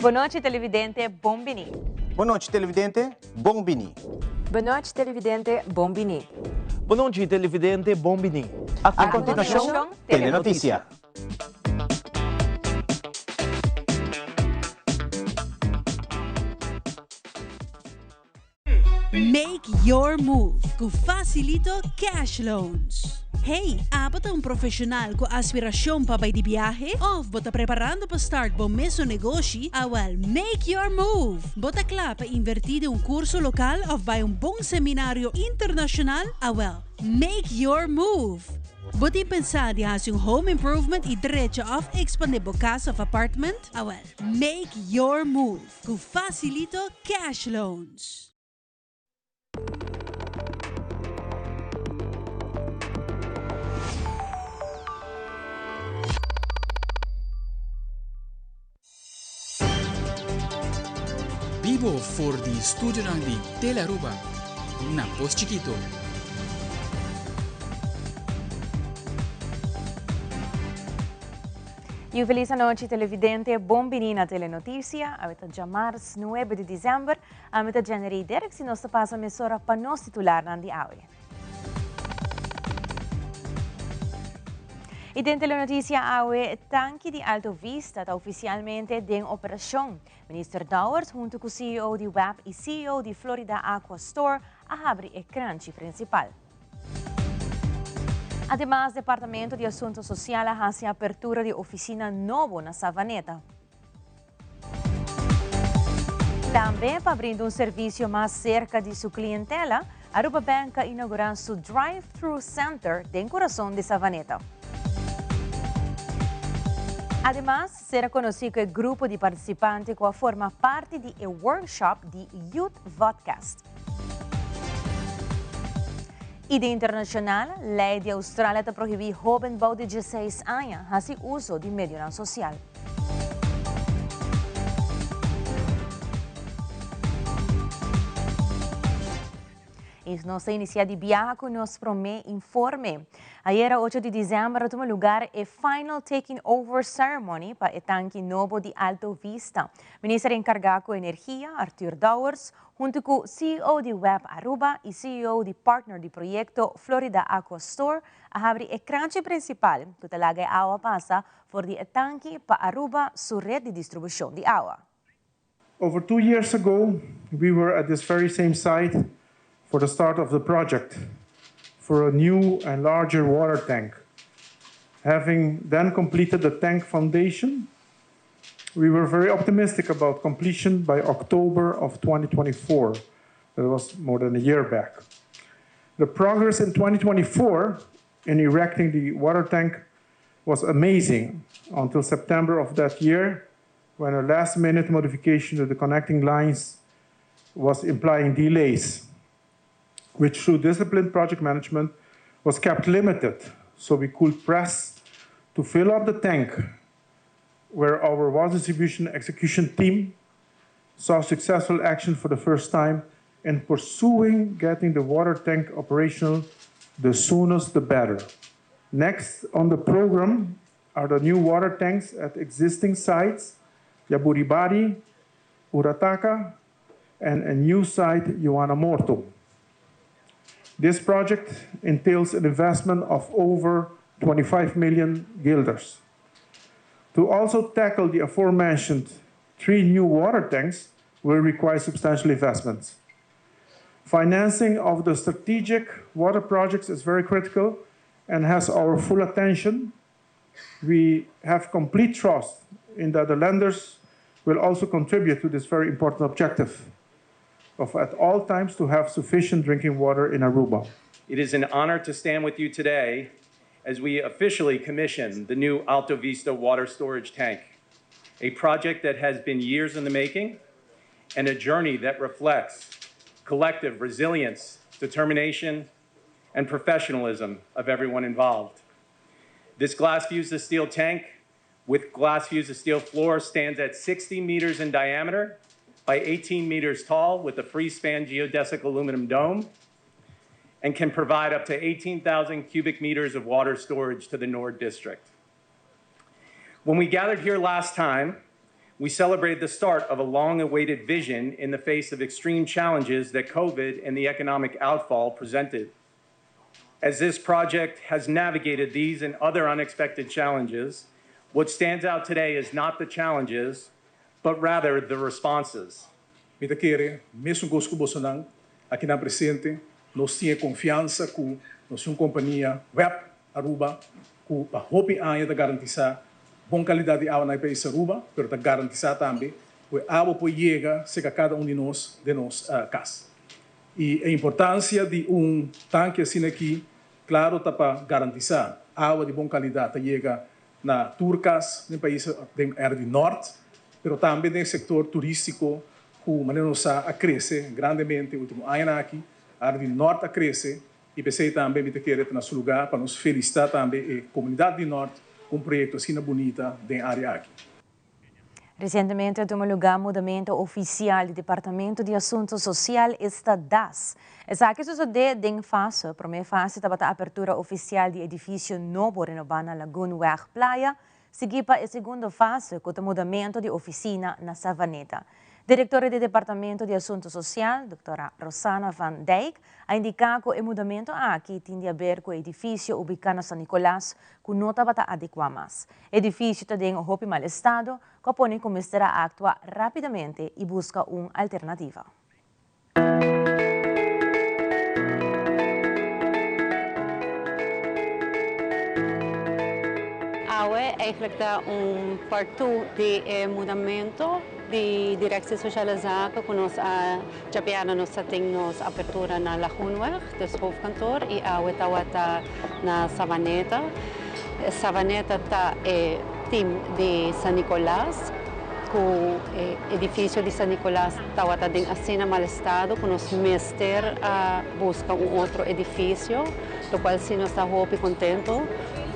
Bon nochi televidente, bon bini. Bon nochi televidente, bon bini. Bon nochi televidente, bon bini. Bon nochi televidente, bon bini. A continuacion, Telenoticia. Make your move ku Facilito Cash Loans. Hey, abo ta un profesional ku aspiracion pa bai di biahe? Of bo ta preparando pa start bo mesun negoshi? Awel, make your move! Bo ta kla pa inverti den un curso local of bai un bon seminario internacional? Awel, make your move! Bo tin pensa di hasi un home improvement y drecha of expande bo cas of apartment? Awel, make your move! Ku Facilito Cash Loans. Bibo for di studionan di Telearuba na Pos Chikito. Y un feliz anochi televidente, bon bini na Telenoticia. Awe ta djamars 9 di december. Ami ta Jennery Dirks y nos ta pasa mesora pa nos titularnan di awe. Y den Telenoticia awe, tanki di Alto Vista ta oficialmente den operacion. Minister Dowers hunto cu CEO di web y CEO di Florida Aqua Store a habri e kranchi principal. Ademas, Departamento di Asunto Social a haci apertura di oficina nobo na Savaneta. Tambe pa brinda un servicio mas cerca di su clientela, Aruba Bank a inaugura su Drive-Thru Center den corazon di Savaneta. Ademas, sera conoci cu e grupo di participante cu a forma parti di e workshop di Youth Vodcast. I den internashonal, lei di Australia ta prohibí hóben bou di dieseis aña hasi uso di medionan sosial. I nos ta inisiá di biaha ku nos promé informe. Ayera ocho di dizèmber a tuma lugar e Final Taking Over Ceremony pa e tanki nobo di Alto Vista. Minister enkargá ku energia, Arthur Dowers, Huntu ku ceo di web Aruba i ceo di partner di proyekto Florida Aqua Store a habri e kranchi prinsipal ku ta laga e awa pasa for di e tanki pa Aruba su ret di distribushon di awa. Over two years ago we were at this very same site for the start of the project for a new and larger water tank. Having then completed the tank foundation, We were very optimistic about completion by October of 2024. That was more than a year back. The progress in 2024 in erecting the water tank was amazing until September of that year when a last minute modification to the connecting lines was implying delays, which through disciplined project management was kept limited so we could press to fill up the tank where our water distribution execution team saw successful action for the first time in pursuing getting the water tank operational the soonest the better. Next on the program are the new water tanks at existing sites, Yaburibari, Urataka, and a new site, Joana Morto. This project entails an investment of over 25 million guilders. To also tackle the aforementioned three new water tanks will require substantial investments. Financing of the strategic water projects is very critical and has our full attention. We have complete trust in that the lenders will also contribute to this very important objective of at all times to have sufficient drinking water in Aruba. It is an honor to stand with you today as we officially commission the new Alto Vista water storage tank, a project that has been years in the making and a journey that reflects collective resilience, determination, and professionalism of everyone involved. This glass fused steel tank with glass fused steel floor stands at 60 meters in diameter by 18 meters tall with a free span geodesic aluminum dome and can provide up to 18,000 cubic meters of water storage to the Nord District. When we gathered here last time, We celebrated the start of a long awaited vision in the face of extreme challenges that COVID and the economic outfall presented. As this project has navigated these and other unexpected challenges, what stands out today is not the challenges, but rather the responses. Mi ta kere, mesun kos ku bosonan akinan presente, nos tin e konfiansa ku nos tin un kompania, web Aruba, ku pa hopi aña ta garantisá bon kalidat di awa na e pais Aruba, pero ta garantisá tambe ku e awa por yega serka kada un di nos den nos kas. I e importansia di un tanki asina aki, klaro ta pa garantisá awa di bon kalidat ta yega na tur kas den pais den área di nòrt, pero tambe den sektor turístiko ku manera nos sa a krese grandemente último añanan aki. Área di nòrt a krese i p'esei tambe mi ta kere ta na su lugá pa nos felisitá tambe e komunidat di nòrt ku un proyekto asina bunita den área aki. Resientemente a tuma lugá mudamentu ofisial di Departamento di Asunto Sosial, esta das. Esaki a sosodé den fase. Promé fase tabata apertura ofisial di edifisio nobo renobá na Lagoonweg Playa, siguí pa e segundo fase ku ta mudamentu di ofisina na Savaneta. Direktora di Departamento di Asunto Sosial, Dòktora Rosana van Dijk, a indiká ku e mudamentu aki tin di aber ku e edifisio ubiká na San Nicolas ku no tabata adekuá mas. Edifisio ta den hopi mal estado, ku a pone ku mester a aktua rápidamente i buska un alternativa. Awe eigenlijk ta un part two di e mudamento di Directie Sociale Zaken ku nos a djabièrnè nos ta tin nos apertura na Lagoenweg, dus hoofdkantoor, i awe tawata na Savaneta. Savaneta ta e team di San Nicolas ku e edifisio di San Nicolas tawata den asina mal estado ku nos mester a buska un otro edifisio, lokual si nos ta hopi kontentu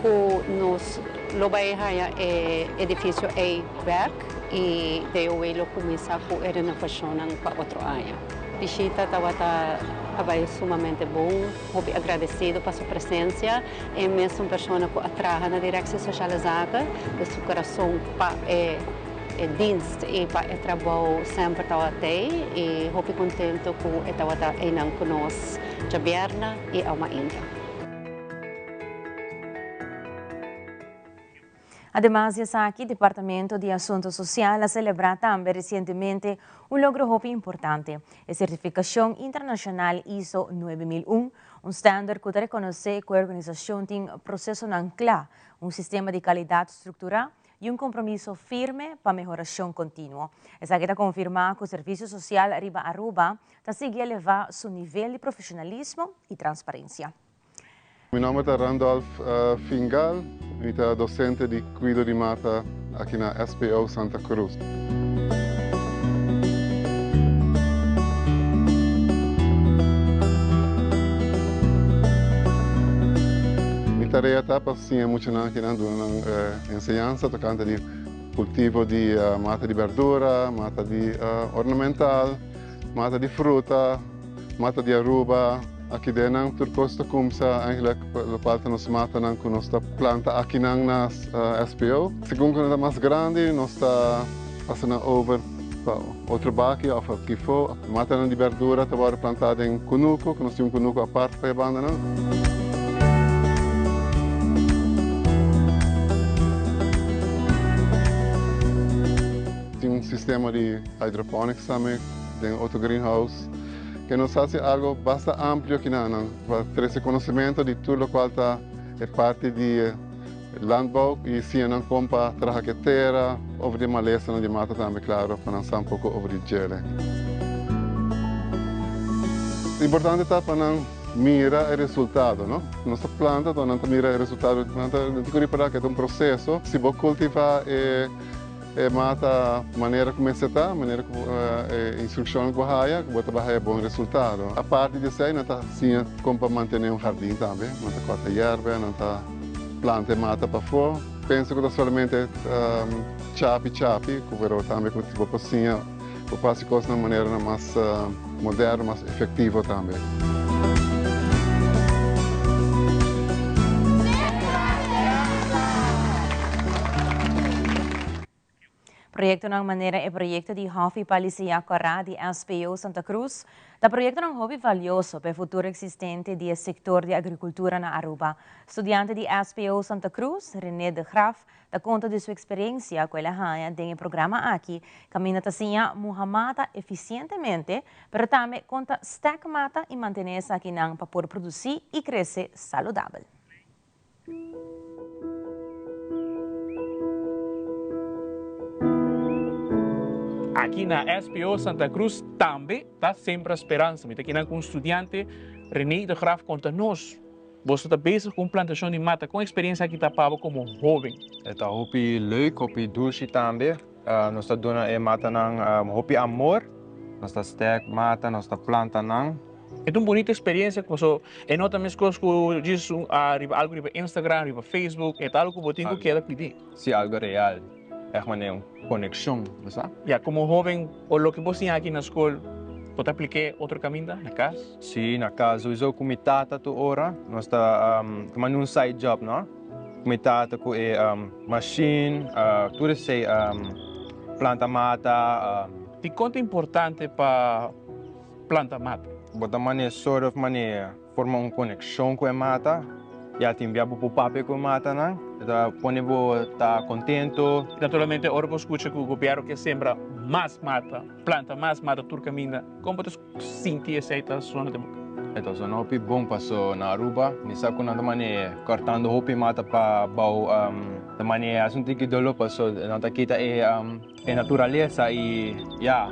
ku nos lo bai haña e edifisio ei bèk i DOW lo kuminsá ku e renovashonnan pa otro aña. Bishita tawata a bai sumamente bon, hopi agradesido pa su presensia. E mesun persona ku a traha na Directie Sociale Zaken, dus su kurason pa e dienst i pa e trabou semper tabata ei i hopi kontentu ku e tabata einan ku nos djabièrnè i awe mainta. Ademas di esaki, Departamento di Asunto Social a selebrá tambe resientemente un logro hopi importante, e sertifikashon internashonal ISO 9001, un standard ku ta rekonosé ku e organisashon tin prosesonan kla, un sistema di kalidat strukturá i un kompromiso firme pa mehorashon kontinuo. Esaki ta konfirmá ku Servisio Sosial riba Aruba ta sigui elevá su nivel di profeshonalismo i transparensia. Mi nomber ta Randolph Fingal, mi ta docente di cuido di mata aki na SPO Santa Cruz. Mi tarea ta pa siña muchanan akinan duna nan enseñansa tocante di cultivo di mata di berdura, mata di ornamental, mata di fruta, Mata di Aruba, aki den nan tur kos ta kumsa eigenlijk lokual ta nos matanan ku nos ta planta akinan na SPO. Segun ku nan ta mas grandi nos ta pasa nan over pa otro baki òf kifo. Matanan di berdura ta wòrdu plantá den kunuku, ku nos tin un kunuku apart pa e bandanan. Tin un sistema di hydroponics tambe den otro greenhouse. Ke nos hasi algo basta amplio kinanan pa trese konosementu di tur lokual ta e parti di landbouw i siña nan kon pa traha ku e tera, over di e malesanan di mata tambe klaro pa nan sa un poko over di djele. Importante ta pa nan mira e resultado, no? Nos ta planta anto nan ta mira e resultado, nan ta tin ku ripará ku e ta un proseso. Si bo kultivá e. E mata manera ku mester ta, manera ku e instrukshonnan ku bo haya, ku bo ta bai haya bon resultado. Aparte di esei, nan ta siña kon pa mantené un hardin tambe. Nan ta kòrta yèrba, nan ta planta e mata pafó. Pensa ku ta solamente chapi chapi, ku pero tambe ku bo por siña, bo por hasi kos na maneranan mas moderno, mas efektivo tambe. Proyectonan manera e proyecto di Hofi Palisea Corá di SPO Santa Cruz ta proyectonan hopi valioso pa e futuro existente di e sector di agricultura na Aruba. Studiante di SPO Santa Cruz, René de Graaf, ta conta di su experiencia cu el a haña den e programa aki, caminda ta siña muha mata eficientemente, pero tambe con ta stack mata y mantene esakinan pa por produci y crece saludabel. Aki na SPO Santa Cruz tambe ta sembra speransa. Mi ta kinan ku un studiante, René de Graaf, konta nos. Boso ta bezig ku un plantashon di mata. Kon eksperensia aki ta pa bo komo hóben? E ta hopi leuk, hopi dushi tambe. Nos ta duna e matanan hopi amor. Nos ta stek mata, nos ta planta nan. E ta un bunita experiencia paso e no ta mescos cu djis un riba algo riba Instagram, riba Facebook, e ta algo cu bo tin cu keda pidi. Si, algo real, echt manera un conexion, bo sa. Ya, como hoben o loke bo siña aki na scol, bo ta aplik'é otro caminda, na cas? Si, na cas, souiso cu mi tata tur ora, nos ta manda un side job, no? Cu mi tata cu e machine, tur esey, planta mata. Dicon ta importante pa planta mata. Bo ta mane sort of mane forma un konekshon ku e mata, ya tin bia bo por papia ku e matanan, e ta pone bo ta kontento. Naturalmente ora bo skucha ku gobièrnu ke sembra mas mata, planta mas mata tur kaminda, kon bo ta sinti esei ta sona den bo kara? E ta sona hopi bon paso na Aruba mi sa ku nan ta mane kòrtando hopi mata pa bou ta mane hasi un tiki doló paso nan ta kita e E naturalesa y ya,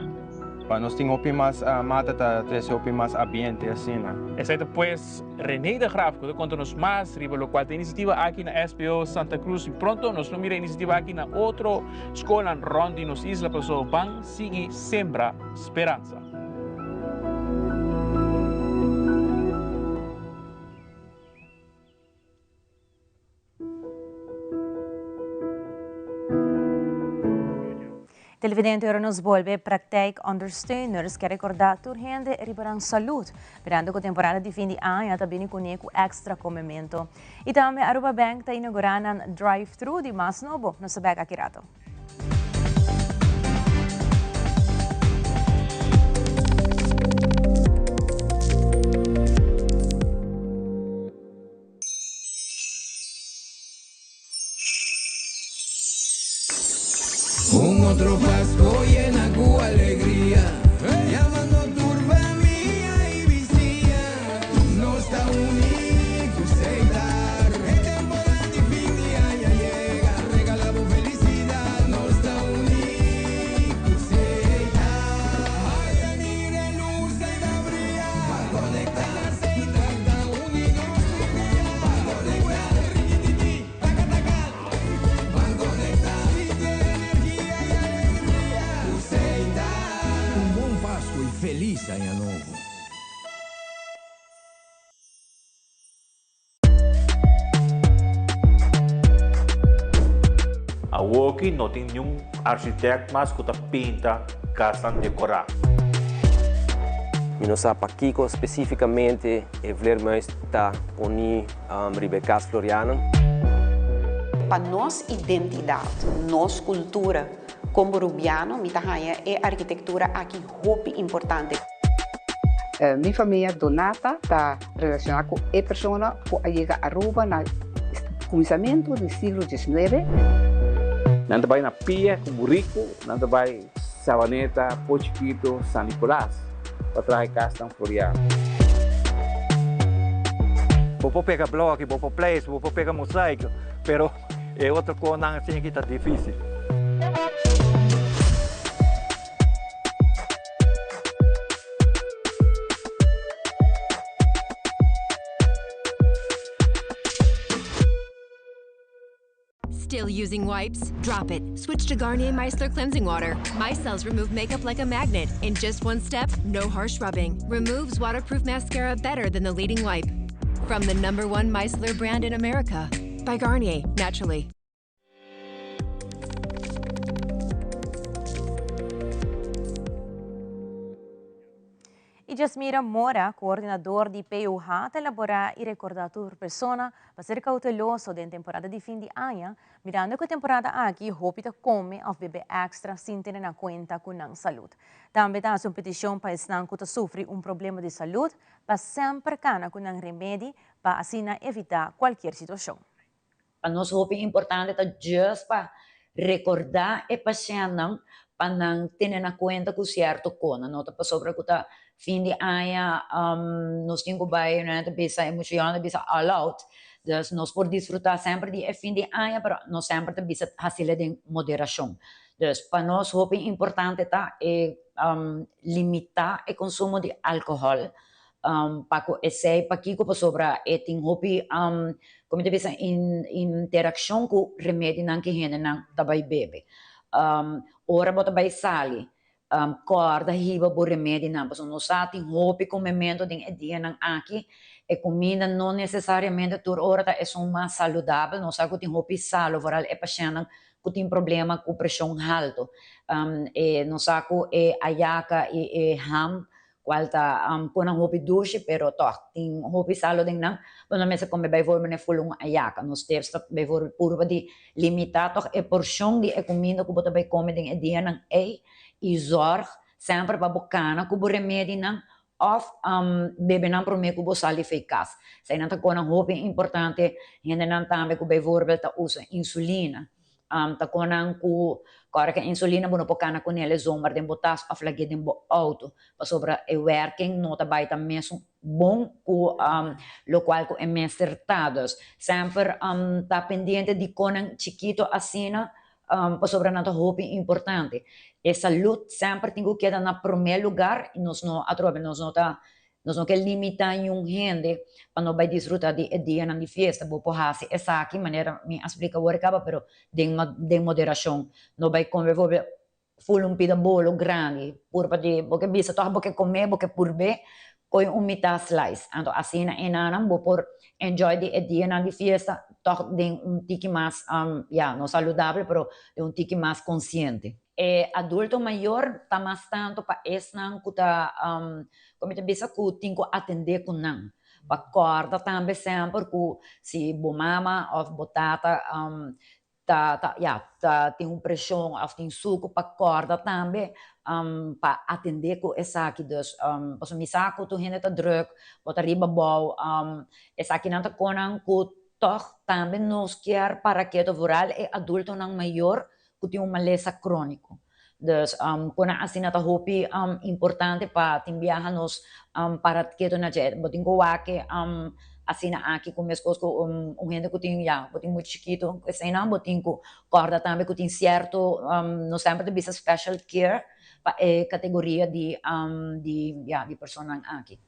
pa nos tin hopi mas mata ta trece hopi mas ambiente asina. Esei ta pues Rene de Graaf cu ta conta nos mas riba locual ta iniciativa aki na SPO Santa Cruz y pronto nos lo mira iniciativa aki na otro scolnan rond di nos isla paso ban sigui sembra speransa. Televidente, ora nos bolbe Praktijk Ondersteuners ke recorda tur hende riba nan salud. Mirando cu temporada di fin di aña ta bini cune cu extra comemento. Y tambe Aruba Bank ta inaugura nan drive-thru di mas nobo. Nos ta bek aki rato. Un otro Pasco yena cu alegria, Yamando tur famia y bisiña, Nos ta uni cu Setar. E temporada di fin di aña yega, Regala bo felicidad, Nos ta uni cu Setar. Ay, ay, mira e luz ey ta bria, Conecta na Setar, ta uni nos tur dia. Un bon Pasco y feliz aña nobo. Awoki no tin niun architect mas ku ta pinta kasnan dekorá. Mi no sa pakiko spesífikamente e vleermuis ta poni riba e kas Floriano. Pa nos identidat, nos kultura komo Rubiano mi ta haña e arkitektura aki hopi importante. Mi famia Donata ta relashoná ku e persona ku a yega Aruba na kuminsamentu di siglo diesnuebe. Nan ta bai na pia ku buriku, nan ta bai Sabaneta, Po Chikito, San Nicolas pa traha e kasnan Floriano. Bo por pega bloki, bo por pleis, bo por pega mosaiko, pero e otro konan asin aki ta difisil. Still using wipes? Drop it. Switch to Garnier Micellar Cleansing Water. Micelles remove makeup like a magnet. In just one step, no harsh rubbing. Removes waterproof mascara better than the leading wipe. From the number one micellar brand in America. By Garnier, naturally. E Y Jasmira Mora, coordinador di PUH, ta elabora y recorda tur persona pa ser cauteloso den temporada di fin di aña, mirando cu e temporada aki hopi ta come of bebe extra sin tene na cuenta cu nan salud. Tambe ta haci un peticion pa esnan cu ta sufri un problema di salud pa semper cana cu nan remedi pa asina evita cualkier situacion. Pa nos hopi importante ta just pa rekordá e pashèntnan pa nan tene na kuenta ku sierto kona. No ta pasobra ku ta fin di aña nos tin ku bai, nan ta bisa, e mucha yòn ta bisa all out. Dus nos por disfrutá semper di e fin di aña pero nos semper ta bisa hasi'le den moderashon. Dus pa nos hopi importante ta e limitá e konsumo di alkohòl. Pa ku esei pakiko pasobra e tin hopi komo ta bisa interakshon ku remedinan ku hendenan ta bai bebe. Ora bo ta bai sali kòrda hiba bo remedinan pasobra nos sa tin hopi komementu den e dianan aki e kuminda no nesesariamente tur ora ta esun mas saludabel nos sa ku tin hopi salo foral e pashèntnan ku tin problema ku preshon haltu e nos sa ku e ayaka i e ham Cual ta conan hopi dushi pero toch tin hopi salo den nan. Bo no mester come bijvoorbeeld ne ful un ayaca. Nos tips ta bijvoorbeeld purba di limita toch e porcion di e cuminda cu bo ta bay come den e dianan ey y zorg semper pa bo cana cu bo remedinan of bebe nan prome cu bo sali fey cas. Eseynan ta conan hopi importante. Hendenan tambe cu bijvoorbeeld ta usa insulina. Ta konan ku kòrda ku insulina bo no por kana kuné el zomaar den bo tas òf lag'é den bo outo pasobra e wèrking no ta bai ta mesun bon ku lokual ku e mester ta. Dus semper ta pendiente di konan chikito asina pasobra nan ta hopi importante. E salud semper tin ku keda na promé lugar i nos no atrobe nos no ta Nos no ke limitá niun hende pa no bai disfrutá di e dianan di fiesta. Bo por hasi esaki manera mi a splika wor kaba, pero den den moderashon. No bai kome bijvoorbeeld ful un pida bolo grandi pur pa di bo ke bisa tòg bo ke kome, bo ke purb'é, koy un mitá slice. Anto asina enanan bo por enjoy di e dianan di fiesta tòg den un tiki mas, ya, no saludabel, pero den un tiki mas konsiente. E adulto mayor ta mas tanto pa esnan ku ta, komo mi ta bisa, ku tin ku atendé ku nan. Pa kòrda tambe semper ku si bo mama òf bo tata ta ta ya ta tin un preshon òf tin suku pa kòrda tambe pa atendé ku esaki. Dus pasobra mi sa ku tur hende ta drùk, bo ta riba bou, esakinan ta konan ku tòg tambe nos kier para keto vooral e adultonan mayor ku tin un malesa króniko. Dus konan asina ta hopi importante pa tin biaha nos para keto na dje. Bo tin ku wak asina aki ku meskos ku un hende ku tin ya ku tin mucha chikitu eseinan bo tin ku kòrda tambe ku tin sierto nos semper ta bisa special care pa e kategoria di di ya di personanan aki.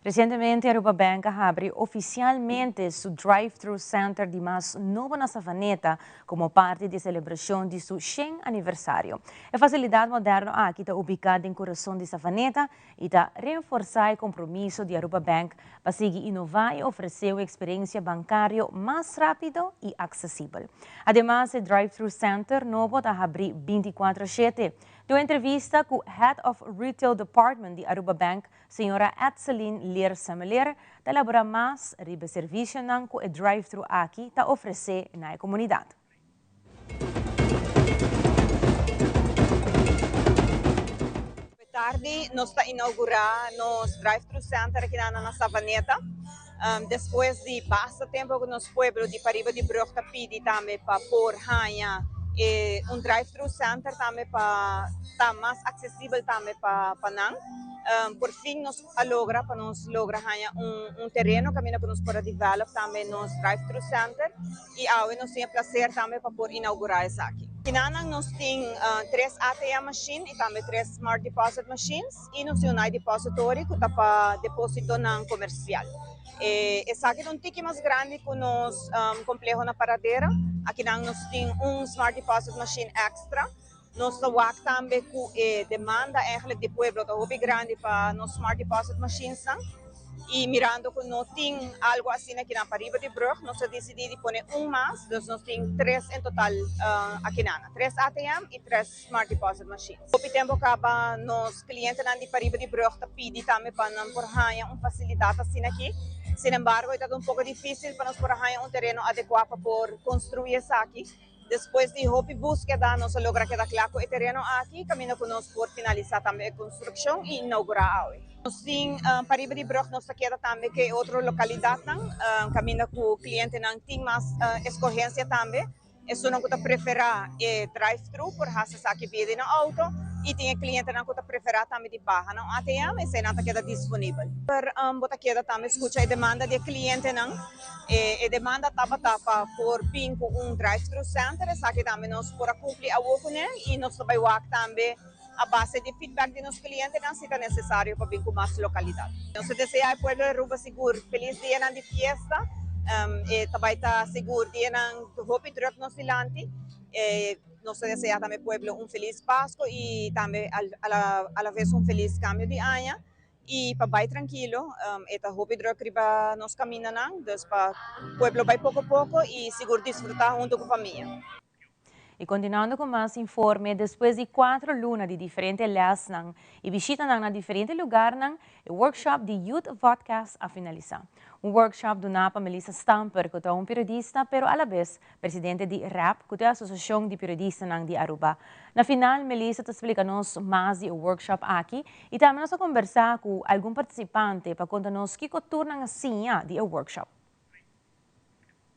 Recientemente Aruba Bank a habri oficialmente su drive-thru center di mas nobo na Savaneta como parti di e celebracion di su shen aniversario. E facilidad moderno aki ta ubica den curason di Savaneta y ta reenforsa e compromiso di Aruba Bank pa sigui innova y ofrece un experiencia bancario mas rapido y accesibel. Ademas e drive-thru center nobo ta habri binticuatro shete. Den un entrevista cu Head of Retail Department di Aruba Bank, Señora Edseline Leer Semeleer ta elabora mas riba e servicionan cu e drive-thru aki ta ofrece na e comunidad. Tardi nos ta inaugura nos drive-thru center aki na na Savaneta. Despues di basta tempo cu nos pueblo di pariba di brug ta pidi tambe pa por haña e un drive-thru center tambe pa ta mas accesibel tambe pa pa nan. Por fin nos a logra pa nos logra haña un un tereno caminda cu nos por a develop tambe nos drive-thru center y awe nos tin e placer tambe pa por inaugura esaki. Kinanan nos tin tres ATM machine y tambe tres smart deposit machines. Y nos tin un iDepository cu ta pa depositonan comercial. E esaki ta un tiki mas grandi cu nos compleho na Paradera. Akinan nos tin un Smart Deposit Machine extra. Nos ta wak tambe cu e demanda eigenlijk di pueblo ta hopi grandi pa nos Smart Deposit Machinesnan. Y mirando cu no tin algo asina aki nan pariba di brug, nos a dicidi di pone un mas, dus nos tin tres en total aki nan, tres ATM y tres Smart Deposit Machines. Hopi tempo caba nos clientenan di pariba di brug ta pidi tambe pa nan por haya un facilidad asina aki. Sin embargo, e ta un poco dificil pa nos por a haya un tereno adecua pa por construi esaki. Despues di hopi búskeda nos a logra keda kla ku e tereno aki, kaminda ku nos por finalisá tambe e konstrukshon i inougurá awe. Nos tin pariba di brùg nos ta keda tambe ku e otro lokalidatnan kaminda ku klientenan tin mas eskohensia tambe. Esunnan ku ta preferá e drive-thru por hasi esaki via di nan outo i tin e klientenan ku ta preferá tambe di baha nan ATM, eseinan ta keda disponibel. Bo ta keda tambe skucha e demanda di e klientenan. E demanda tabata pa por bin ku un drive-thru center, esaki tambe nos por a kumpli awo kuné i nos ta bai wak tambe a base di feedback di nos klientenan si ta nesesario pa bin ku mas lokalidat. Nos ta deseá e pueblo di Aruba sigur felis dianan di fiesta, e ta bai ta sigur dianan hopi drùk nos dilanti. Nos ta deseá tambe e pueblo un felis Pasko i tambe alaves un felis kambio di aña. Y pa bay trankilo, e ta hopi druk riba nos camindanan, dus pa pueblo bay poco poco y sigur disfruta hunto cu famia. Y continuando cu mas informe, despues di cuatro luna di diferente lesnan y bishitanan na diferente lugarnan, e workshop di Youth Vodcast a finalisa. Un workshop duna pa Melissa Stamper, cu ta un periodista pero alabes Presidente di rap, cu ta e Asociacion di Periodistanan di Aruba. Na final, Melissa ta splica nos mas di e workshop aki y tambe nos a conversa cu algun participante pa conta nos kico tur nan a siña di e workshop.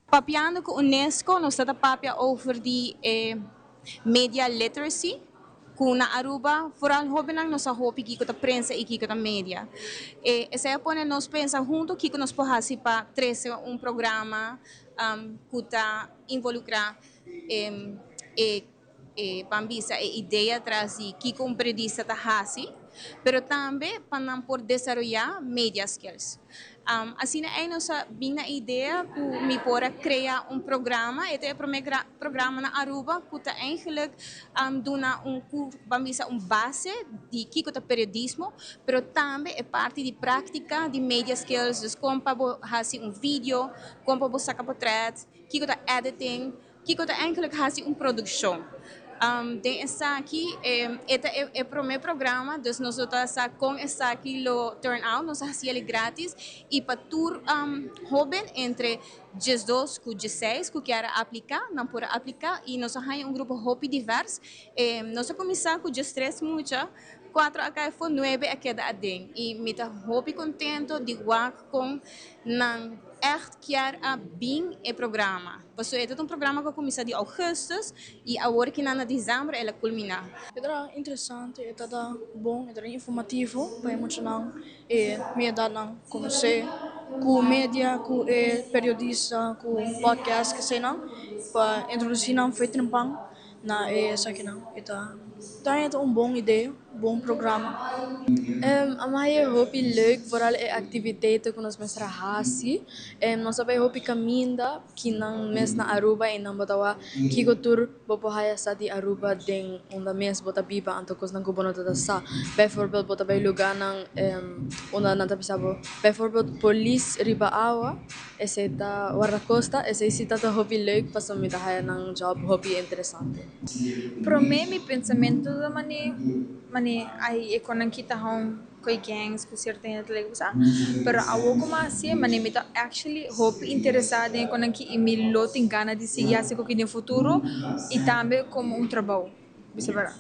Papiando cu UNESCO nos ta ta papia over di e media literacy cu na Aruba vooral hobennan no sa hopi kico ta prensa y kico ta media. E esey a pone nos pensa hunto kico nos por haci pa trece un programa ku ta involukrá e e ban bisa e idea tras di kiko un periodista ta hasi, pero tambe pa nan por desaroyá media skills. Asina ei nos a bin na e idea ku mi por a krea un programa, e ta e promé programa na Aruba ku ta eigenlijk duna un ban bisa un base di kiko ta periodismo, pero tambe e parti di práktika di media skills, dus kon pa bo hasi un video, Kon pa bo saka potret, kiko ta editing, kiko ta enkele hasi un produkshon. Den esaki e ta e prome programa, dus nos lo ta sa kon esaki lo turn out. Nos a hasi el gratis i pa tur hoben entre diesdos ku diesseis ku kier a aplika, nan por a aplika i nos a haña un grupo hopi divers. Nos a kuminsá ku diestres mucha, kuatro a kai afó, nuebe a keda aden i mi ta hopi kontento di wak kon nan ègt kier a bin e programa. Pasobra e ta un programa ku a kuminsá di ougùstùs i awor ki nan na desèmber el a kulminá. E ta interesante, e ta bon, e ta informativo pa e muchanan e mi edatnan konosé ku media, ku e periodista, ku podcast kesenan pa introdusí nan for e trempan na e esakinan. E ta ta un bon idea. Bon programa. Amai e hopi leuk, vooral e activiteiten cu nos mester a haci. Nos a bay hopi caminda kinan mes na Aruba y nan bo ta wak kico tur bo por haya sa di Aruba den unda mes bo ta biba anto cosnan cu bo no ta sa. Bijvoorbeeld bo ta bay lugarnan unda nan ta bisa bo bijvoorbeeld polis riba awa esey ta guardacosta esey si ta hopi leuk pasobra mi ta haya nan job hopi interesante. Promé mi pensamentu ta mane mane ai e konan kita hon koe gangs ku sierto hende ta lei ku sa pero awor ku mi a hasié mane mi ta actually hopi interesá den e konan aki i mi lo tin gana di sigui hasi koki den futuro i tambe komo un trabou bisa berdad.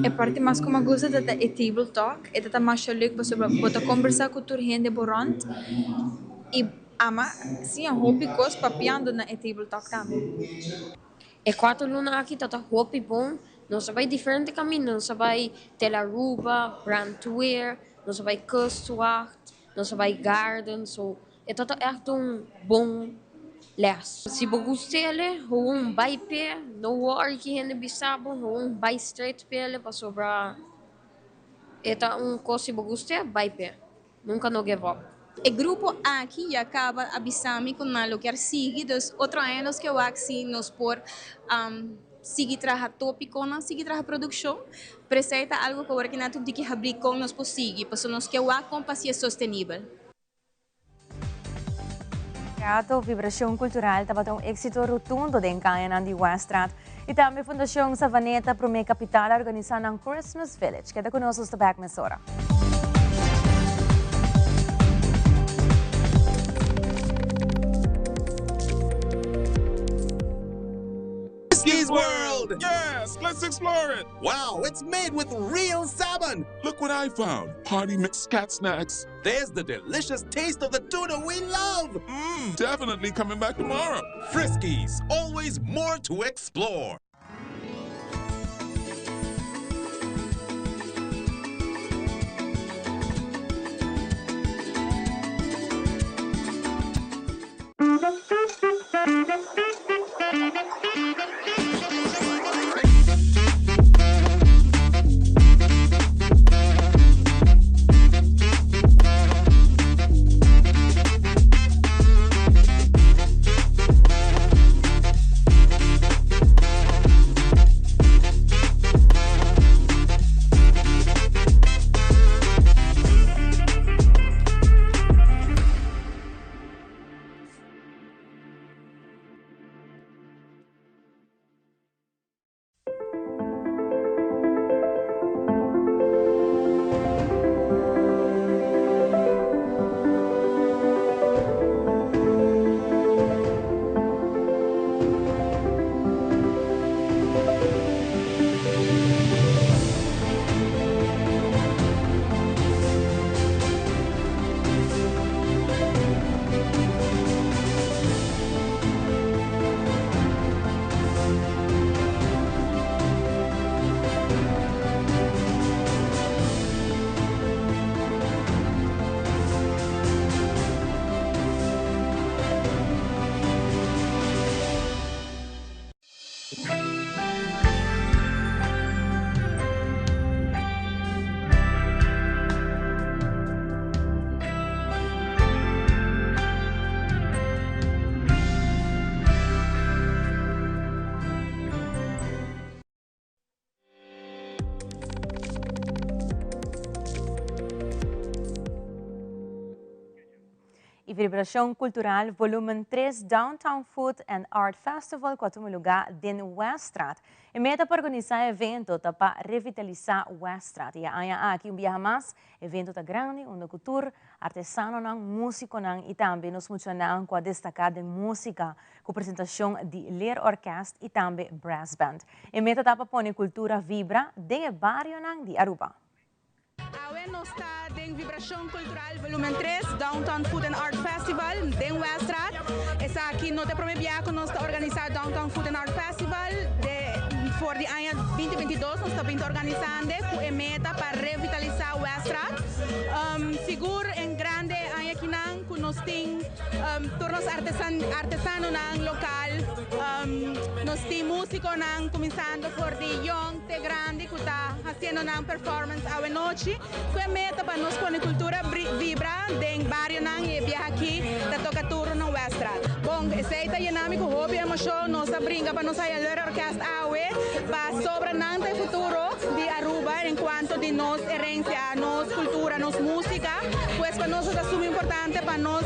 E parti mas ku mi a gusta ta ta e table talk e ta ta masha leuk pasobra bo ta kombersá ku tur hende bo rònt i ama siña hopi kos papiando na e table talk tambe. E cuater luna aki ta ta hopi bon, nos a bay diferente caminda, nos a bay Tel Aruba, Brandweer, nos a bay Kustwacht, nos a bay Garden, so e ta ta echt un bon les. Si bo gust'ele, gewoon bay p'e, no worry ki hende bisa bo, gewoon bay straight p'ele pasobra e ta un cos si bo gust'e, bay p'e. Nunca no give up. E grupo aki ya caba a bisa mi cu nan lo kier sigui, dus otro aña nos ke wak si nos por sigui traha topiconan, sigui traha produccion, pero esey ta algo cu awor aki nan ta diki habri con nos por sigui, pasobra nos ke wak con pa haci'e sostenibel. Teatro Vibracion Cultural tabata un exito rotundo den cayanan di Weststraat y tambe Fundacion Savaneta Prome Capital a organisa nan Christmas Village. Keda cu nos, nos ta back mesora. Friskies World! Yes, let's explore it! Wow, it's made with real salmon! Look what I found! Party mix cat snacks. There's the delicious taste of the tuna we love! Mmm, definitely coming back tomorrow. Friskies, always more to explore. E Vibracion Cultural Volumen 3 Downtown Food and Art Festival cu a tuma luga den Weststraat. E meta pa organisa e evento ta pa revitalisa Weststraat. Y e aña aki un biaha mas evento ta grandi unda cu tur artesanonan, musiconan y tambe nos muchanan cu a destaca den musica cu presentacion di Leerorkest y tambe Brass Band. E meta ta pa pone cultura vibra den e barionan di Aruba. Awe nos ta den Vibracion Cultural Volumen 3, Downtown Food and Art Festival den Weststraat. Esaki no ta e prome bia cu nos ta organisa Downtown Food and Art Festival. De for di aña 2022 nos ta bin ta organisande cu e meta pa revitalisa Weststraat. Sigur en grande e aña akinan cu nos tin tur nos artesanonan local, nos tin musiconan cuminsando for di yong te grandi cu ta haciendo nan performance awe nochi cu e meta pa nos pone cultura vibra den barionan y e biaha aki ta toca turno na Weststraat. Bon, esey ta yena mi cu hopi emocion, nos ta brinca pa nos haya Leurorkest awe pasobra nan ta e futuro di Aruba en cuanto di nos herencia, nos cultura, nos musica, pues pa nos ta suma importante pa nos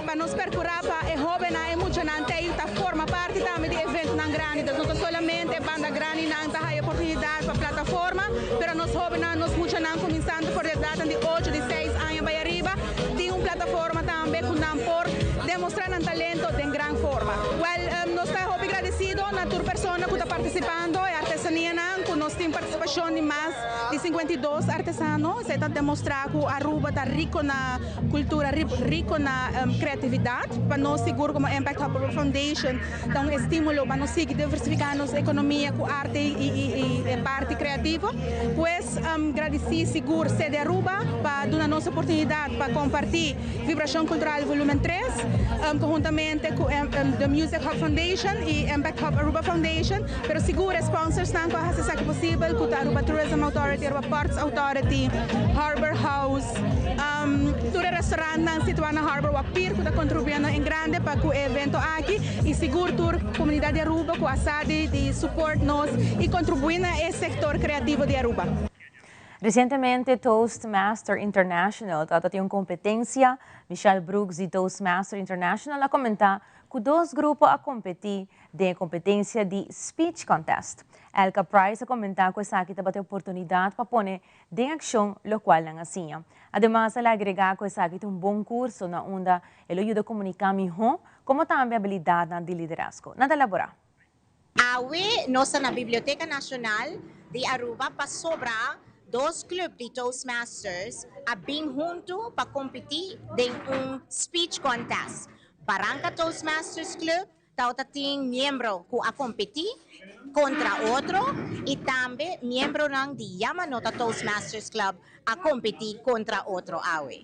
pa nos percura pa e hobennan, e muchanan tey ta forma parti tambe di eventonan grandi, dus no ta solamente e banda grandinan ta haya oportunidad pa plataforma, pero nos hobennan, nos muchanan cuminsando for di edadnan di ocho, di seis aña bay ariba, tin un plataforma tambe cu nan por demostra nan talento den gran forma. Wel, nos ta hopi gradecido na tur persona cu ta participando, e artesanianan cu nos tin participacion di mas di 52 artesano, esey ta demostra cu Aruba ta rico na cultura, rico na creatividad. Pa nos sigur como Impact Hub Aruba Foundation ta un estimulo pa nos sigui diversifica nos economia cu arte y e parti creativo. Pues gradici sigur Sede Aruba pa duna nos oportunidad pa comparti Vibracion Cultural Volumen 3 conhuntamente cu The Music Hub Foundation y Impact Hub Aruba Foundation, pero sigur e sponsorsnan cu a haci esaki posibel cu ta Aruba Tourism Authority, Aruba Ports Authority, Harbor House, tur e restaurantnan situa na Harbor Walk Pier cu ta contribuyendo en grande pa cu e evento aki y sigur tur comunidad di Aruba cu a sa di support nos y contribui na e sector creativo di Aruba. Recientemente Toastmaster International tabata tin un competencia. Michelle Brooks di Toastmaster International a comenta cu dos grupo a competi den e competencia di Speech Contest. Elka Price a comenta cu esaki tabata e oportunidad pa pone den accion locual nan a siña. Ademas el a agrega cu esaki ta un bon curso na unda e lo yuda comunica miho como tambe habilidadnan di liderazgo. Nan ta elabora. Awe nos ta na Biblioteca Nacional di Aruba pasobra dos club di Toastmasters a bin hunto pa competi den un speech contest. Baranca Toastmasters Club Tawata tin miembro ku a kompetí kontra otro i tambe miembronan di Yamanota Toastmasters Club a kompetí kontra otro awe.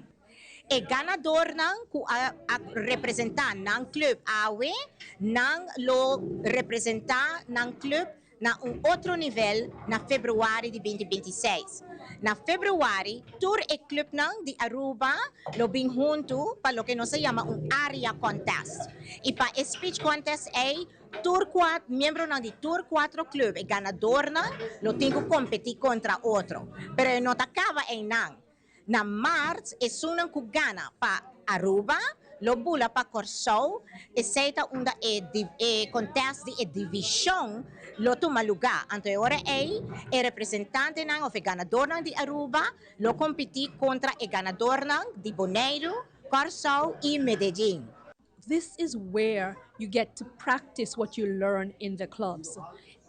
E ganadornan ku a a representá nan club awe, nan lo representá nan club na un otro nivel na februari di binti 26. Na februari tur e clubnan di Aruba lo bin huntu pa loke nos ta yama un area contest. Y pa e speech contest ey tur cua miembronan di tur cuatro club, e ganadornan, lo tin cu competi contra otro. Pero e no ta caba eynan. Na maart esunnan cu gana pa Aruba lo bula pa Corsou, esey ta unda e e contest di e division lo tuma luga. Anto e ora ey e representantenan of e ganadornan di Aruba lo competi contra e ganadornan di Boneiru, Corsou y Medellin. This is where you get to practice what you learn in the clubs.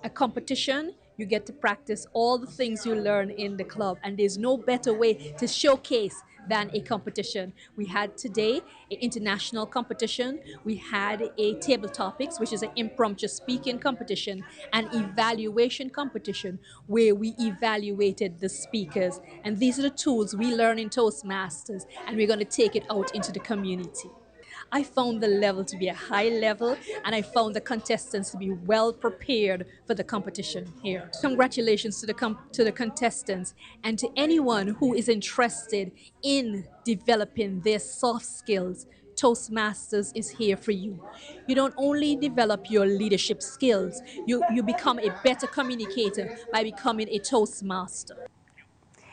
A competition, you get to practice all the things you learn in the club, and there's no better way to showcase than a competition. We had today an international competition. We had a table topics, which is an impromptu speaking competition, and evaluation competition where we evaluated the speakers. And these are the tools we learn in Toastmasters, and we're going to take it out into the community. I found the level to be a high level and I found the contestants to be well prepared for the competition here. Congratulations to the, to the contestants and to anyone who is interested in developing their soft skills. Toastmasters is here for you. You don't only develop your leadership skills, you, you become a better communicator by becoming a Toastmaster.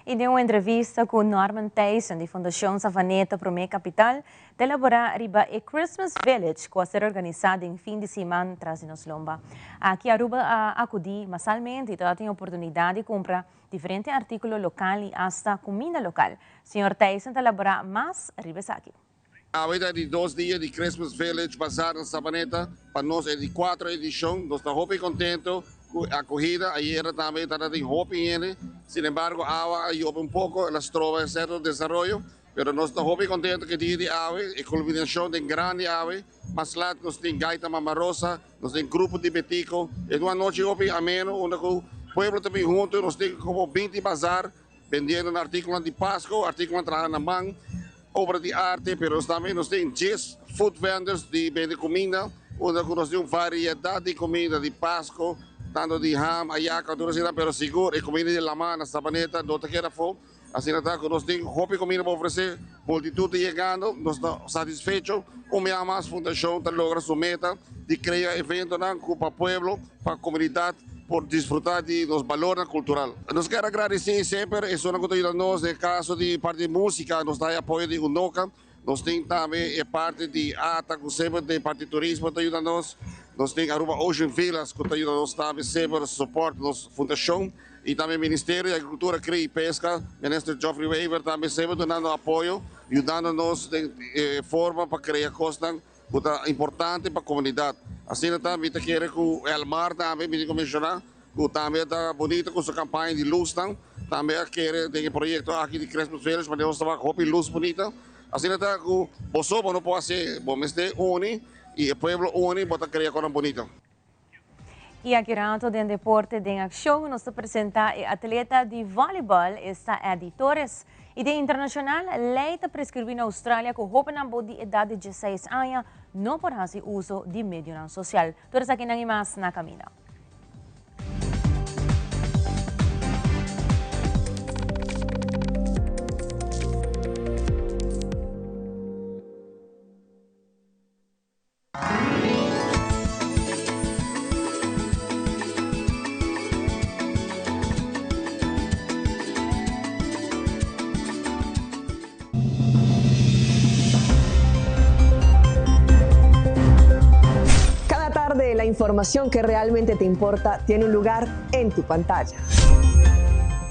I den un entrevista ku Norman Thijssen di Fundashon Savaneta Promé Kapital ta elaborá riba e Christmas Village ku a ser organisá den fin di siman tras di nos lomba. Aki Aruba a akudí masalmente i tabatin e oportunidat di kumpra diferente artíkulo lokal i asta kuminda lokal. Señor Thijssen ta elaborá mas riba esaki. Awe ta e di dos dia di Christmas Village Bazaar na Sabaneta, pa nos e di cuatro edicion. Nos ta hopi contento cu e acogida, ayera tambe tabata tin hopi hende, sin embargo awa a yobe un poco, el a stroba e cierto desaroyo, pero nos ta hopi contento cu e dia di awe, e culminacion den grandi awe, mas lat nos tin Gaita Mama Rosa, nos tin grupo di Betico, e ta un anochi hopi ameno unda cu pueblo ta bin hunto, nos tin como 20 bazaar, Bendiendo nan artíkulonan di Pasko, artíkulonan traha na man, obra di arte, pero nos tambe nos tin djes food vendors di bende kuminda, unda ku nos tin un variedat di kuminda di Pasko, tantu di ham, ayaka, tur asina, pero sigur e kuminda di lama na Sabaneta no ta keda afó. Asina ta ku nos tin hopi kuminda pa ofresé, multitut ta yegando, nos ta satisfecho. Un biaha mas Fundashon ta logra su meta di krea eventonan ku pa pueblo, pa komunidat por disfruta di nos balornan kultural. Nos kier a gradisí semper esunnan ku ta yuda nos den kaso di parti di músika, nos ta haya apoyo di Unoca, nos tin tambe e parti di ata ku semper den parti di turismo ta yuda nos, nos tin Aruba Ocean Villas ku ta yuda nos tambe semper support nos fundashon i tambe Ministerio di Agrikultura, Kria i Peska, Minister Geoffrey Wever tambe semper dunando apoyo, yudando nos den e forma pa krea kosnan ku ta importante pa komunidat. Asina ta mi ta kere ku Elmar tambe mi tin ku menshoná ku tambe ta bunita ku su kampaña di lusnan tambe a kere den e proyekto aki di Christmas Village pasobra nos ta wak hopi lus bunita. Asina ta ku bo so bo no por hasi bo mester uni i e pueblo uni bo ta krea konan bunita. Y aki rato den Deporte den Accion nos ta presenta e atleta di volleyball, esta Eddie Torres. Y den internacional, ley ta prescribi na Australia cu hobennan bo di edad di 16 aña no por haci uso di medionan social. Tur esakinan y mas na camina. la información que realmente te importa tiene un lugar en tu pantalla.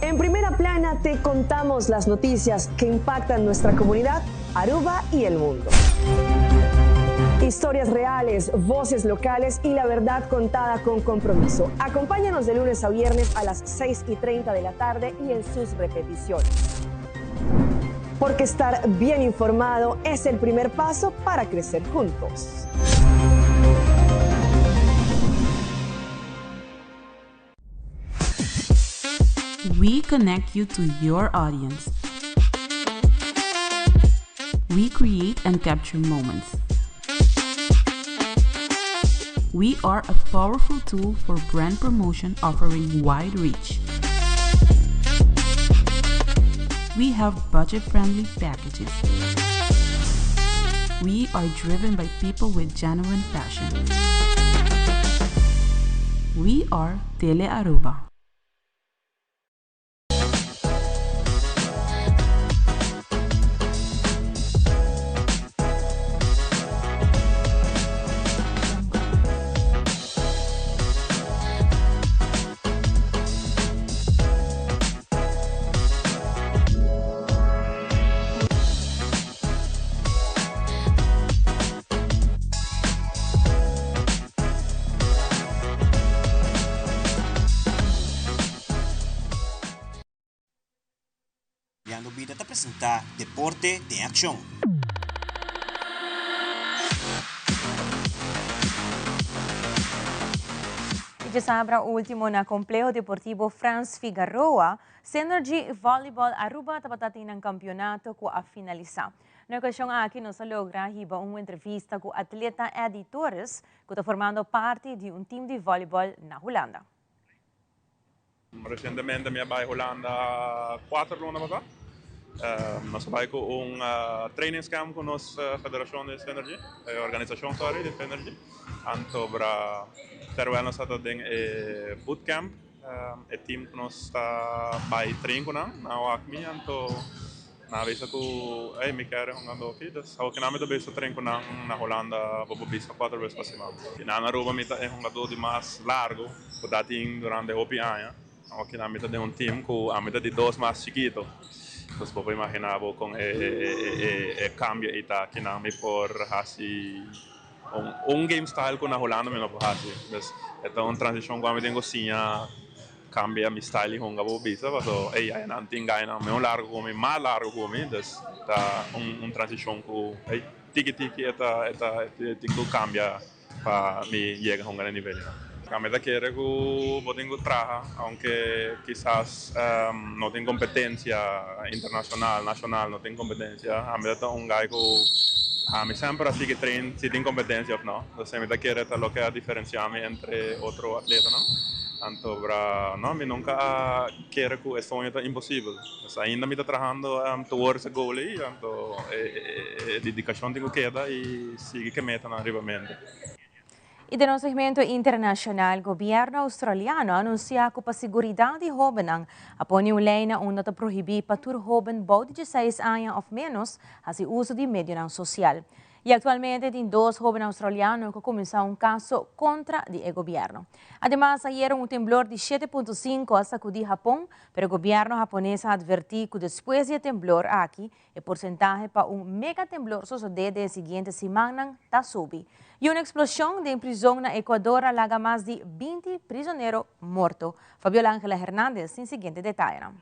En primera plana te contamos las noticias que impactan nuestra comunidad, Aruba y el mundo. Historias reales, voces locales y la verdad contada con compromiso. Acompáñanos de lunes a viernes a las 6 y 30 de la tarde y en sus repeticiones. Porque estar bien informado es el primer paso para crecer juntos. We connect you to your audience. We create and capture moments. We are a powerful tool for brand promotion offering wide reach. We have budget friendly packages. We are driven by people with genuine passion. We are Tele Aruba. Leandro Bida ta presenta Deporte den Accion. Y djasabra ultimo na Compleho Deportivo Frans Figaroa, Synergy Volleyball Aruba tabata tin nan campeonato cu a finalisa. Na e ocasion aki nos a logra hiba un entrevista cu atleta Eddy Torres cu ta formando parti di un team di volleyball na Hulanda. Recientemente mi a bay Hulanda cuater luna pasa. Nos a bay cu un trainingscamp cu nos federacion di Synergy, e organisacion sorry di Synergy. Anto bra terwijl nos a ta den e bootcamp e team cu nos ta bay train cu nan, nan a wak mi anto Nan a bisa ku, Ey, mi kere hunga doki. Dus awoke nan mi ta bisa train ku nan na Hulanda bo por bisa kuater bes pa siman. I nan na Aruba mi ta e hungadó di mas largu ku ta tin durante hopi aña. Awoke nan mi ta den un team ku ami ta di dos mas chikito. Dus bo por imaginá bo kon e kambio ei ta kinan mi por hasi un game style ku na Hulanda mi no por hasi. Dus e ta un transishon ku ami tin ku siña. Cambia mi style di hunga bo bisa paso ey aya nan tin gainan meun largo cu mi mas largo cu mi dus ta un transicion cu ey tiki tiki e ta e ta e tin cu cambia pa mi yega hunga na e nivel nan. Mi ta kere cu bo tin cu traha aunke kisas no tin competencia internacional nacional no tin competencia ami ta ta un guy cu ami semper a sigui train si tin competencia of no dus mi ta kere ta loke a diferencia mi entre otro atletanan. Anto bra, no, mi nunca a kere cu e soño ta imposibel. Pues ainda mi ta trahando towards e goal ey, anto e dedicacion tin cu keda y sigui ke metanan riba mente. Y den nos segmento internacional, gobierno australiano a anuncia cu pa siguridad di hobennan a pone un ley na unda ta prohibi pa tur hoben bou di dieseis aña of menos haci uso di medionan social. Y actualmente tin dos hoben australiano cu a cuminsa un caso contra di e gobierno. Ademas, ayera un temblor di shete punto sinku a sacudi Hapon, pero gobierno Hapones a adverti cu despues di e temblor aki, e porcentahe pa un mega temblor sosode den e siguiente simannan ta subi. Y un explosion den prizon na Ecuador a laga mas di binti prizonero morto. Fabiola Angela Hernandez tin siguiente detayenan.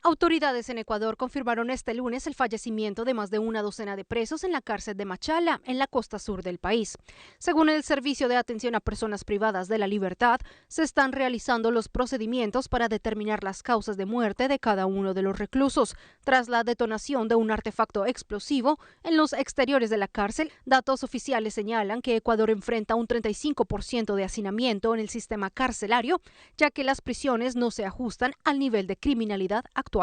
Autoridades en Ecuador confirmaron este lunes el fallecimiento de más de una docena de presos en la cárcel de Machala, en la costa sur del país. Según el Servicio de Atención a Personas Privadas de la Libertad, se están realizando los procedimientos para determinar las causas de muerte de cada uno de los reclusos, tras la detonación de un artefacto explosivo en los exteriores de la cárcel. Datos oficiales señalan que Ecuador enfrenta un 35% de hacinamiento en el sistema carcelario, ya que las prisiones no se ajustan al nivel de criminalidad actual.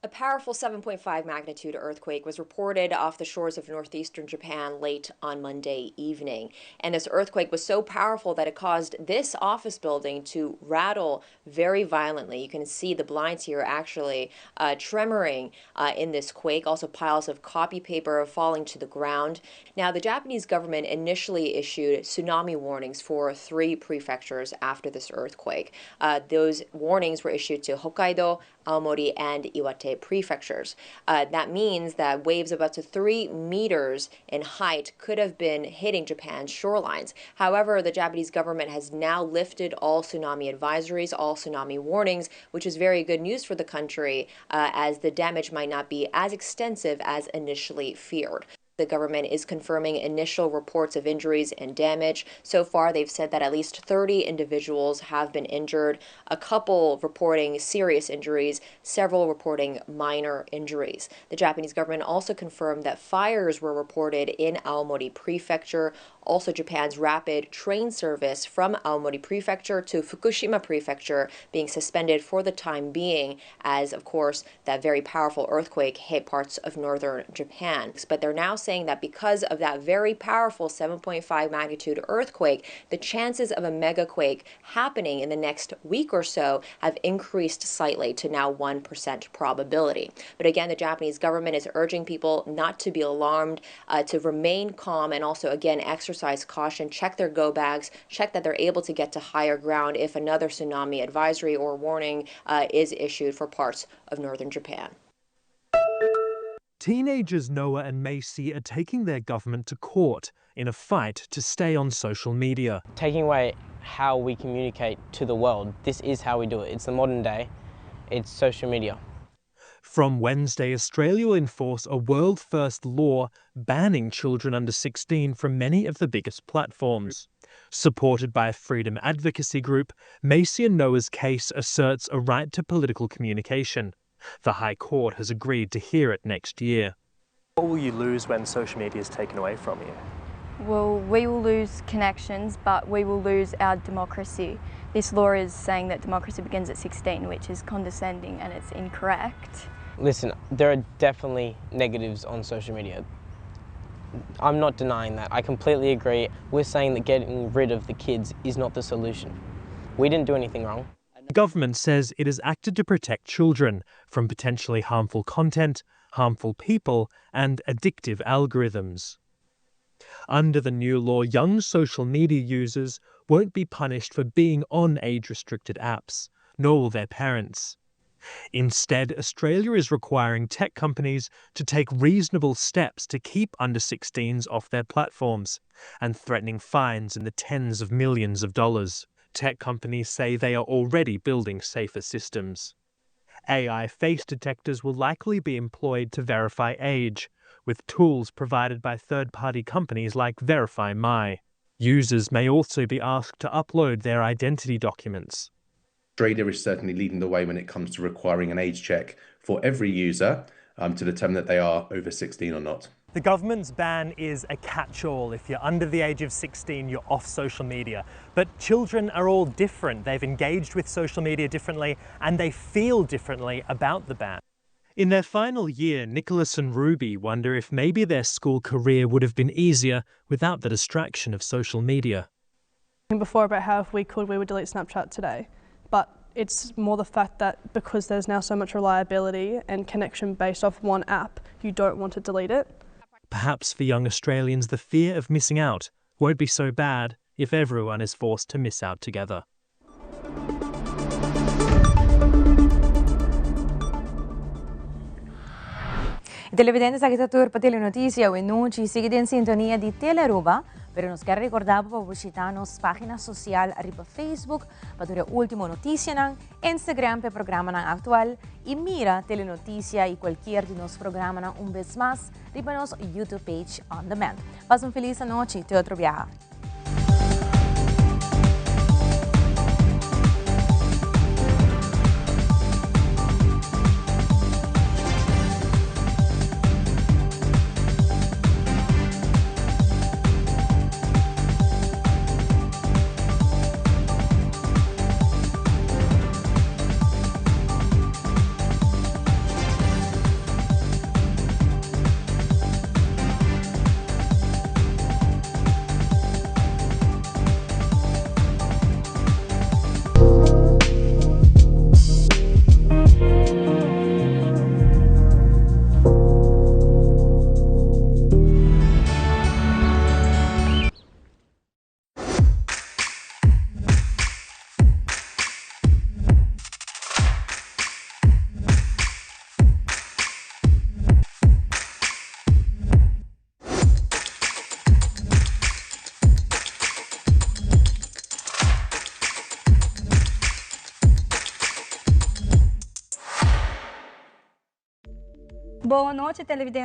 A powerful 7.5 magnitude earthquake was reported off the shores of northeastern Japan late on Monday evening. And this earthquake was so powerful that it caused this office building to rattle very violently. You can see the blinds here actually uh, tremoring uh, in this quake. Also, piles of copy paper falling to the ground. Now, the Japanese government initially issued tsunami warnings for three prefectures after this earthquake. Uh, those warnings were issued to Hokkaido, Aomori, and Iwate prefectures. Uh, that means that waves of up to 3 meters in height could have been hitting Japan's shorelines. However, the Japanese government has now lifted all tsunami advisories, all tsunami warnings, which is very good news for the country uh, as the damage might not be as extensive as initially feared. The government is confirming initial reports of injuries and damage. So far, they've said that at least 30 individuals have been injured, a couple reporting serious injuries, several reporting minor injuries. The Japanese government also confirmed that fires were reported in Aomori Prefecture. Also, Japan's rapid train service from Aomori Prefecture to Fukushima Prefecture being suspended for the time being, as, of course, that very powerful earthquake hit parts of northern Japan. But they're now saying that because of that very powerful 7.5 magnitude earthquake, the chances of a megaquake happening in the next week or so have increased slightly to now 1% probability. But again, the Japanese government is urging people not to be alarmed, uh, to remain calm, and also, again, exercise caution, check their go bags, check that they're able to get to higher ground if another tsunami advisory or warning uh, is issued for parts of northern Japan. Teenagers Noah and Macy are taking their government to court in a fight to stay on social media. Taking away how we communicate to the world, this is how we do it. It's the modern day, it's social media. From Wednesday, Australia will enforce a world first law banning children under 16 from many of the biggest platforms. Supported by a freedom advocacy group, Macy and Noah's case asserts a right to political communication. The High Court has agreed to hear it next year. What will you lose when social media is taken away from you? Well, we will lose connections, but we will lose our democracy. This law is saying that democracy begins at 16, which is condescending and it's incorrect. Listen, there are definitely negatives on social media. I'm not denying that. I completely agree. We're saying that getting rid of the kids is not the solution. We didn't do anything wrong. The government says it has acted to protect children from potentially harmful content, harmful people, and addictive algorithms. Under the new law, young social media users won't be punished for being on age restricted apps, nor will their parents. Instead, Australia is requiring tech companies to take reasonable steps to keep under 16s off their platforms and threatening fines in the tens of millions of dollars. Tech companies say they are already building safer systems. AI face detectors will likely be employed to verify age, with tools provided by third party companies like VerifyMy. Users may also be asked to upload their identity documents. Australia is certainly leading the way when it comes to requiring an age check for every user um, to determine that they are over 16 or not. The government's ban is a catch all. If you're under the age of 16, you're off social media. But children are all different. They've engaged with social media differently and they feel differently about the ban. In their final year, Nicholas and Ruby wonder if maybe their school career would have been easier without the distraction of social media. Before about how if we could, we would delete Snapchat today. But it's more the fact that because there's now so much reliability and connection based off one app, you don't want to delete it. Perhaps for young Australians, the fear of missing out won't be so bad if everyone is forced to miss out together. Televidente, esaki ta tur pa Telenoticia awe nochi. Sigui den sintonia di Telearuba, pero nos kier recorda bo pa bishita nos pagina social riba Facebook pa tur e ultimo noticianan, Instagram pa e programanan actual y mira Telenoticia y cualkier di nos programanan un bes mas riba nos YouTube page on demand. Pasa un feliz anochi, te otro biaha. Bon nochi, televidente.